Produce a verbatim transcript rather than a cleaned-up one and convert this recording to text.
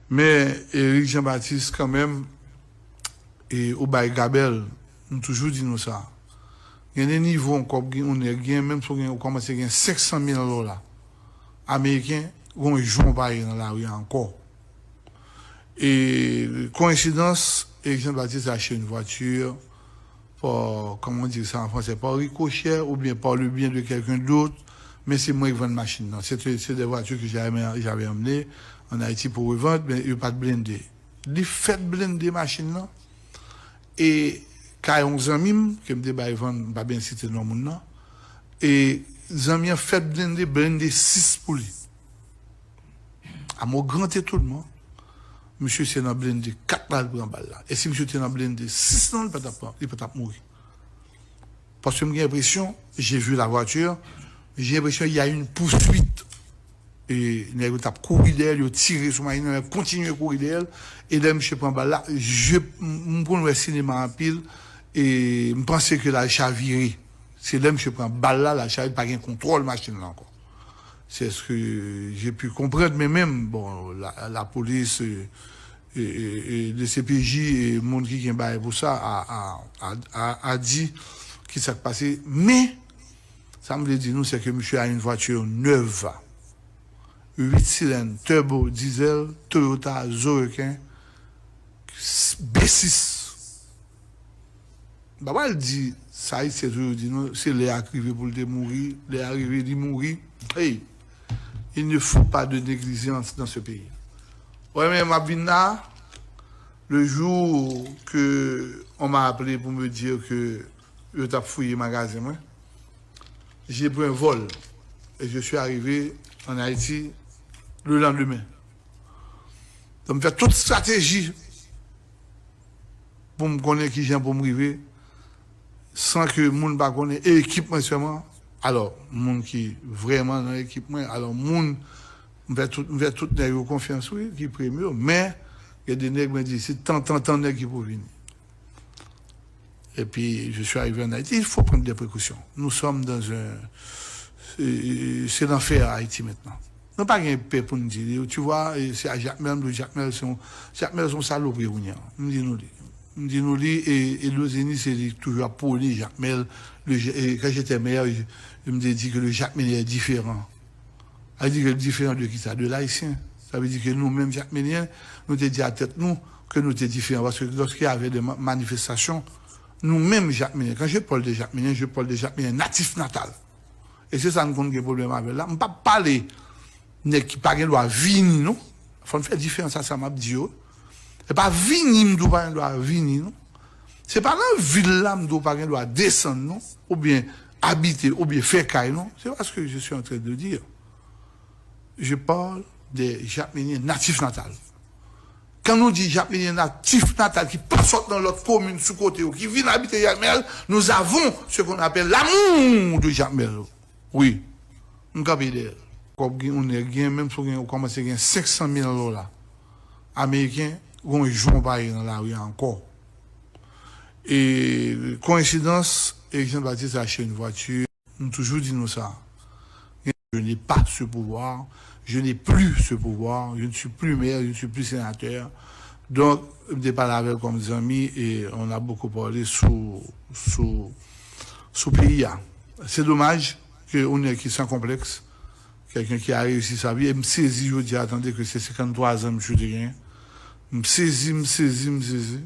Men Eric Jean Baptiste kanmenm, e ou bay gabèl, m toujou di nou sa. Gen de nivo yon kòb gen, yon nèg gen, menm si w gen, ou kòmanse gen senk san mil dola ameriken, gon jou w pa ye nan lari a ankò. E koyensidans, Eric Jean Baptiste achte yon vwati, pa, comment dire ça en français, par ricochet ou bien par le bien de quelqu'un d'autre, men se mwen ki vann machin nan. Se te, se de vwati ke j'avais, j'avais emmené en Haïti pour revente, men yo pa t blende. Li fèt blende machin nan. E kay yon zanmi m, ke m te bay vann, m pa byen site non moun nan. E zanmi an fèt blende, blende sis pou li. A mon grand étonnement, misye se nan blende kat la l pran bal la. E si misye te nan blende sis lan, li pa t ap, li pa t ap mouri. Paske m gen enpresyon, j'ai vu la voiture, j'ai l'impression il y a une poursuite. E nèg yo t ap kouri dèyè l, yo tire sou machin nan, yo kontinye kouri dèyè l. E lè misye pran bal la, je, m, m konn wè sinema anpil, e m panse ke l al chavire. Se lè misye pran bal la, l al chavire, pa gen kontwòl machin nan ankò. C'est ce que j'ai pu comprendre, men menm, bon, la, la police, e, e, e, e, D C P J, e moun ki gen bagay pou sa, a, a, a, a, a di ki sa k pase. Men, sa m vle di nou, se ke misye a une voiture neuve. Uit silèn, turbo, diesel, Toyota, Zorequin, B sis. M pa pral di sa Ayisyen toujou di nou, se lè a k rive pou l te mouri, lè a rive, li mouri. Hey, il ne faut pas de négligence dans ce pays. Wè, men m ap vin la, le jour que on m'a appelé pour me dire que yo t ap fouye magazen mwen, j'ai pris un vol et je suis arrivé en Haïti le lendemain. Donk, m fè tout estrateji pou m konnen kijan pou m rive, san ke moun pa konnen, e ekip mwen sèlman. Alò, moun ki vrèman nan ekip mwen, alò, moun, m fè tout, m fè tout nèg yo konfyans, wi, ki premye, men, gen de nèg, mwen di, se tan, tan, tan nèg ki pou vini. Et puis, je suis arrivé en Haïti, il faut prendre des précautions. Nous sommes dans un, c'est, c'est l'enfer à Haïti maintenant. Nou pa gen pè pou n di li. Tu vois, e se a Jakmèl, m di Jakmèl se yon, Jakmèl se yon salopri kounye a. M di nou li. M di nou li, e, e Lozeni se li ki toujou ap pwone Jakmèl. Le, e, quand j'étais maire, je, je me dis que le Jakmelien est différent. Sa vle di ke l diferan de kisa? De l ayisyen. Sa vle di ke nou menm Jakmelyen, nou te di a tèt nou ke nou te diferan. Paske lòske y avè de ma-, manifestasyon, nou menm Jakmelyen, quand je parle de Jakmelyen, je parle de Jakmelyen natif natal. E se sa n konn gen pwoblèm avè l la. M p ap pale nèg ki pa gen dwa vini, non. Fò n fè diferans a sa m ap di yo. E pa vini m di w pa gen dwa vini, non. Se pa nan vil la m di w pa gen dwa desann, non. Oubyen abite, oubyen fè kay, non. C'est pas ce que je suis en train de dire. Je parle des Jakmelyen natif natal. Kan nou di Jakmelyen natif natal ki pa sot nan lòt komin sou kote yo, ki vin abite Jakmèl, nous avons ce qu'on appelle l'amour de Jakmèl. Wi, m kanpe dèyè l. Kòb gen, yon nèg gen, menm si w gen, ou kòmanse gen senk san mil dola ameriken, gon jou w pa ye nan lari a ankò. E koyensidans, Eric Jean Baptiste achte yon vwati. M toujou di nou sa. Je n'ai pas ce pouvoir, je n'ai plus ce pouvoir, je ne suis plus maire, je ne suis plus sénateur. Donk, m te pale avè l kòm zanmi e on a beaucoup parlé sou, sou, sou peyi a. Se domaj ke yon nèg ki san konplèks, quelqu'un qui a réussi sa vie, e m sezi jodi a tande ke se senkanntwa zan misye te genyen. M sezi, m sezi, m sezi.